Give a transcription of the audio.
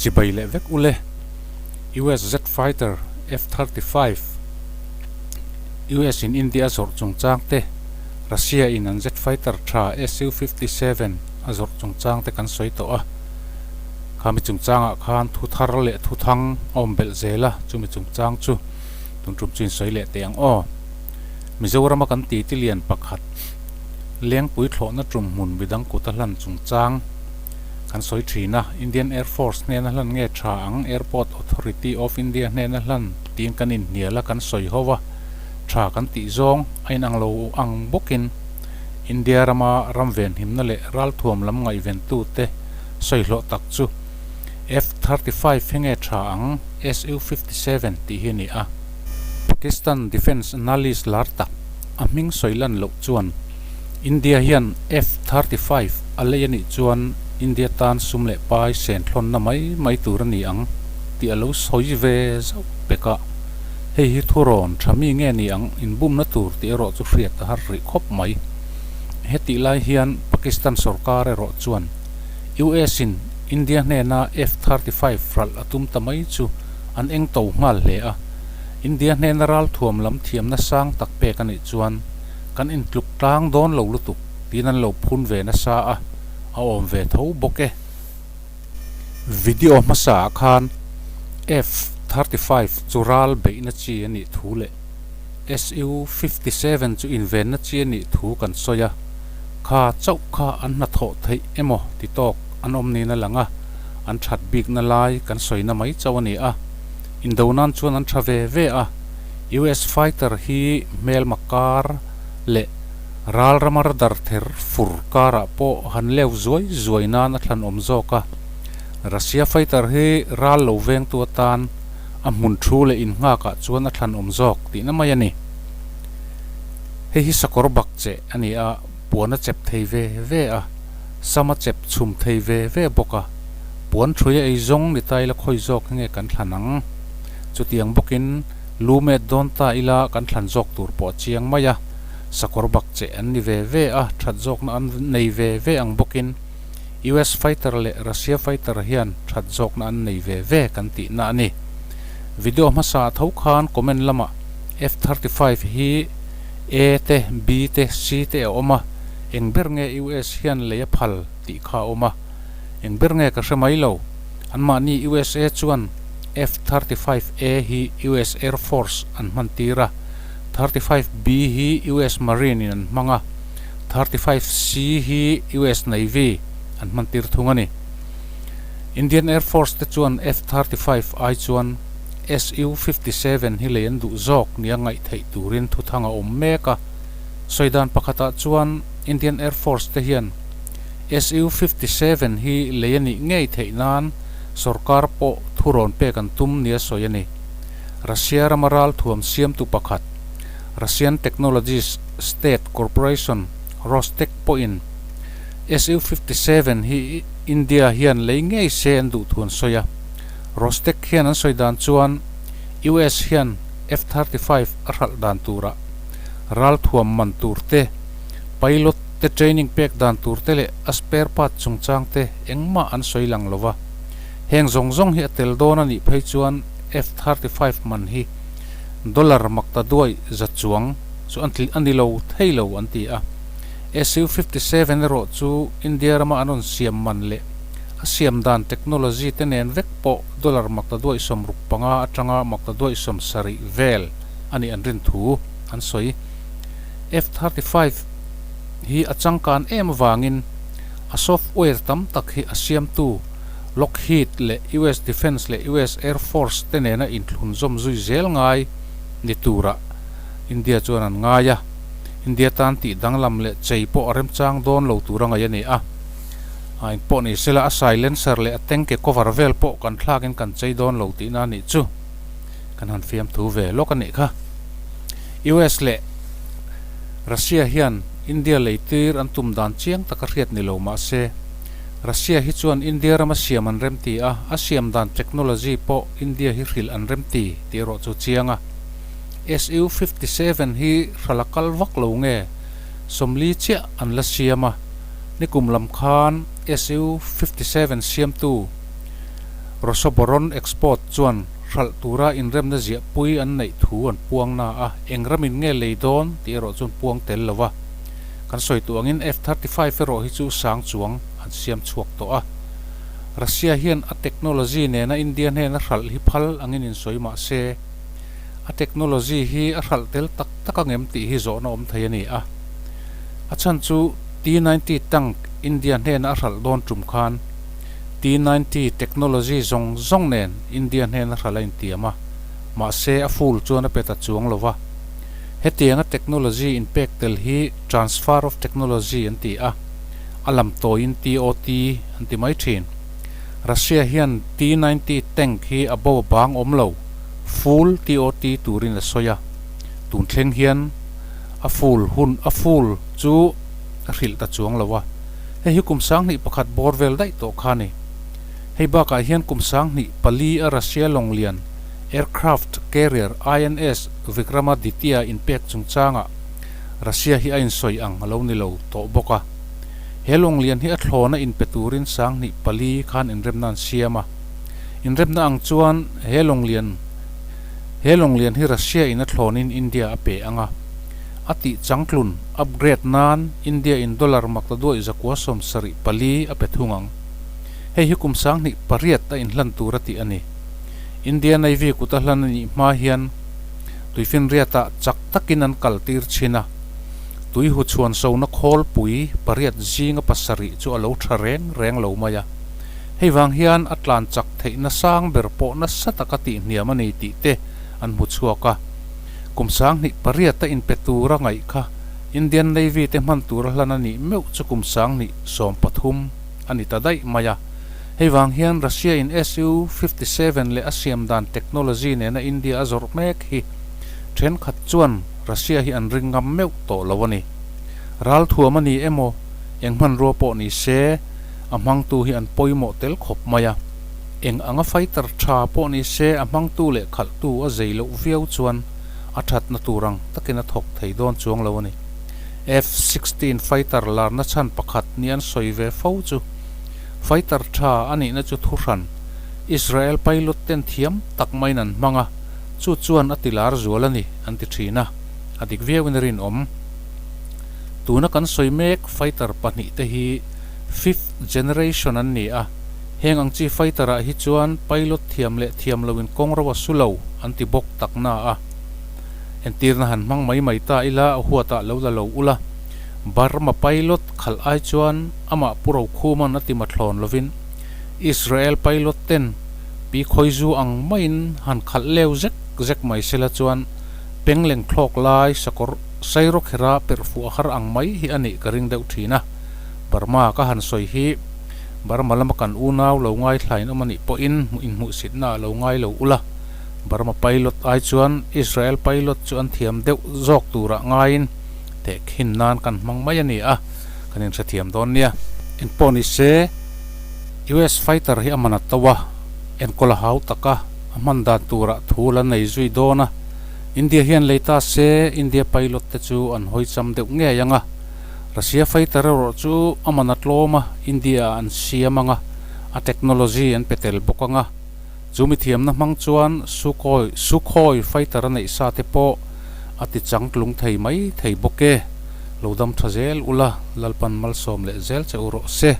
Chibai leh vek ule. US Jet Fighter F-35 US in India a zawrh chungchang te, Russia in an jet fighter tha Su-57 a zawrh chungchang te kan sawi tawh a. Khami chungchangah khan thu thar leh thu thang a awm belh zel a, chumi chungchang chu tun tum chu insawi leh teh ang aw. Mizorama kan titi lian pakhat Lengpui thlawhna tum hmun midang kut a hlan chungchang kan sawi thin a, Indian Air Force hnena hlan nge tha ang Airport Authority of India hnena hlan tiin kan inhnial a kan sawi ho a, tha kan tih zawng a inang lo ang bawkin India rama ram venhimna leh ralthuam lam ngaihventute sawi hlawh tak chu F-35 hi nge tha ang Su-57 tih hi a ni a. Pakistan Defence Analyst lar tak a hming sawi lan loh chuan India hian F-35 a lei a nih chuan India tan sum leh pai sen thlawnna mai mai tur a ni ang tih a lo sawi ve zauh pek a. Hei hi thurawn tha mi nge ni ang inbumna tur tih erawh chu hriat a har rih khawp mai. Hetih lai hian Pakistan sorkar erawh chuan US in India hnena F-35 ralh a tum ta mai chu an eng to nghal hle a. India hnena ralthuam lam thiamna sang tak pek a nih chuan kan intluk tlang dawn lo lutuk tiin an lo phun ve nasa a, a awm ve tho bawk e. Video hmasa ah khan F-35 chu ral beihna chi a nih thu leh Su-57 chu invenna chi a nih thu kan sawi a, kha chauh kha an hnathawh theih emaw ti tawk an awm niin a lang a, an that bikna lai kan sawina mai chauh a ni a, indo nan chuan an tha ve ve a, US fighter hi hmelma kar leh ral rama radar ther fur karah pawh han leu zuai zuai nan a thlan awm zawk a, Russia fighter hi ral lo vengtu atan a hmun thu leh innghakah chuan a thlan awm zawk tihna mai a ni. Hei hi sakawr bak che a ni a, puan a chep thei ve ve a, sam a chep chhum thei ve ve bawk a, puan thui a ei zawng ni ta ila khawi zawk hi nge kan thlan ang? Chutiang bawkin lu met dawn ta ila kan thlan zawk tur pawh a chiang mai a, sakawr bak che an ni ve ve a, that zawkna an nei ve ve ang bawkin US fighter leh Russia fighter hian that zawkna an nei ve ve kan tihna a ni. Video hmasa ah tho khan comment lamah F-35 hi A te, B te, C te a awm a, eng ber nge US hian lei a phal tih kha a awm a, eng ber nge ka hre mai lo. Anmahni USA chuan F-35A hi US Air Force an hman tir a, 35B hi US Marine in an hmang a, 35C hi US Navy an hman tir thung a ni. Indian Air Force te chuan F-35 ai chuan Su-57 hi lei an duh zawk nia ngaih theih turin thuthang a awm mek a. Sawi dan pakhatah chuan Indian Air Force te hian Su-57 hi lei a nih ngei theih nan sorkar pawh thurawn pek an tum nia sawi a ni. Russia rama ralthuam siamtu pakhat Russian Technologies State Corporation, Rostec, pawhin Su-57 hi India hian lei ngei se an duh thu an sawi a. Rostec hian an sawi dan chuan US hian F-35 a hralh dan turah ralthuam man tur te, pilot te training pek dan tur te leh a spare part chungchang te engmah an sawi lang lo va. Heng zawng zawng hi a tel dawn a nih phei chuan F-35 man hi dollar makta duai za chuang chu a ni lo thei lo an ti a. Su-57 erawh chu India rama an rawn siam man leh a siam dan technology te nen vek pawh dollar makta duai 65 atanga makta duai 70 vel a nih an rin thu an sawi. F-35 hi a changkan em avangin a software tam tak hi a siamtu Lockheed leh US Defence leh US Air Force te nena inthlun zawm zui zel ngai ni turah India chuan an ngai a, India tan tih danglam leh chei pawh a remchang dawn lo tur a ngaih a ni a. A engpawh ni sela a silencer leh a tank cover vel pawh kan thlakin kan chei dawn lo tihna a nih chu kan han fiamthu ve lawk a nih kha. US leh Russia hian India leitir an tum dan chiang taka hriat ni lo mah se Russia hi chuan India rama siam an remti a, a siam dan technology pawh India hi hrilh an remti tih erawh chu chiang a. Su-57 hi hrala kal vak lo nge 40 chiah an la siam a, nikum lam khan Su-57 siamtu Rosoboronexport chuan hralh tura inremna ziahpui an neih thu an puang na a, eng ramin nge lei dawn tih erawh chuan puang tel lo va. Kan sawi tuh angin F 35 erawh hi chu sang chuang an siam chhuak tawh a. Russia hian a technology nena India hnena hralh hi phal angin insawi mah se, a technology hi a hralh tel tak tak angem tih hi zawhna awm thei a ni a. A chhan chu T 90 tank India hnena a hralh dawn tum khan T 90 technology zawng zawng nen India hnena hralh a intiam a, mahse a full chuan a pe ta chuang lo va. Hetianga technology inpek tel hi transfer of technology an ti a, a lam tawiin TOT an ti mai thin. Russia hian T 90 tank hi a bo a bang awm lo, full TOT turin a sawi a, tun thleng hian a full hun a full chu a hrilh ta chuang lo a, hei hi kum 2001 bawr vel daih tawh kha a ni. Hei bakah hian kum 2004 a Russia lawng lian aircraft carrier INS Vikramaditya inpek chungchangah Russia hi a insawi ang a lo ni lo tawh bawk a. He lawng lian hi a thlawna inpe turin 2004 khan inremna an siam a. Inremna ang chuan he lawng lian he lawng lian hi Russia in a thlawnin India a pe ang a. A tih changtlun, upgrade, nan India in dollar maktaduaih 974 a pe thung ang. Hei hi kum 2008 a inhlan tur a tih a ni. India Navy kut a hlan a nih hma hian tuifinriatah chak takin an kal tir thin a. Tui hu chhuan sona khawlpui pariat zinga pasarih chu a lo tha reng reng lo mai a. Hei vang hian a tlan chak theihna sang ber pawh nasa taka tihhniam a ni tih te an hmu chhuak a. Kum 2008 a inpe tura ngaih kha Indian Navy te hman tura hlan a nih meuh chu kum 2013 a ni ta daih mai a. Hei vang hian Russia in Su 57 leh a siam dan technology nena India a zawrh mek hi thenkhat chuan Russia hi an ring ngam meuh tawh lo a ni. Ralthuam a ni emaw, eng hmanrua pawh ni se, a hmangtu hi an pawimawh tel khawp mai a. Eng anga fighter tha pawh ni se, a hmangtu leh khalhtu a zei loh viau chuan a thatna tur ang takin a thawk thei dawn chuang lo a ni. F 16 fighter larna chhan pakhat ni an sawi ve fo chu fighter tha a nihna chu thuhran Israel pilot ten thiam tak maiin an hmang a, chu chuan a ti lar zual a ni an ti thin a, a dik viauin a rinawm. Tuna kan sawi mek fighter pahnih te hi fifth generation an ni a, heng ang chi fighter ah hi chuan pilot thiam leh thiam loin kawng ro a su lo an ti bawk tak na a. Entirna han hmang mai mai ta ila a huatah lo la lo ula, Burma pilot khalh ai chuan amah Pu Rokhuman a ti mathlawn lovin Israel pilot ten pi khawizu ang maiin han khalh leu zek zek mai sela chuan pengleng thlawk lai sakawr sairawkhera perh fuh a har ang mai hi a nih ka ring deuh thin a. Burma ka han sawi hi Burma lama kan unau lo ngaithlain awm a nih pawhin inhmuhsitna a lo ngai lo ula, Burma pilot ai chuan Israel pilot chu an thiam deuh zawk turah ngaiin tehkhin nan kan hmang mai a ni a, kan inhrethiam dawn nia. Engpawh ni se, US fighter hi a man a to a, enkawl a hau tak a, a hman dan turah thu la nei zui dawn a. India hian lei ta se, India pilot te chu an hawi cham deuh ngei ang a. Russia fighter erawh chu a man a tlawm a, India ah an siam ang a, a technology an pe tel bawk ang a. Chu mi thiamna hmang chuan Sukhoi Sukhoi fighter a neih sa te pawh a ti changtlung thei mai thei bawk e. Lo dam tha zel ula, Lalpan malsawm leh zel che u rawh se.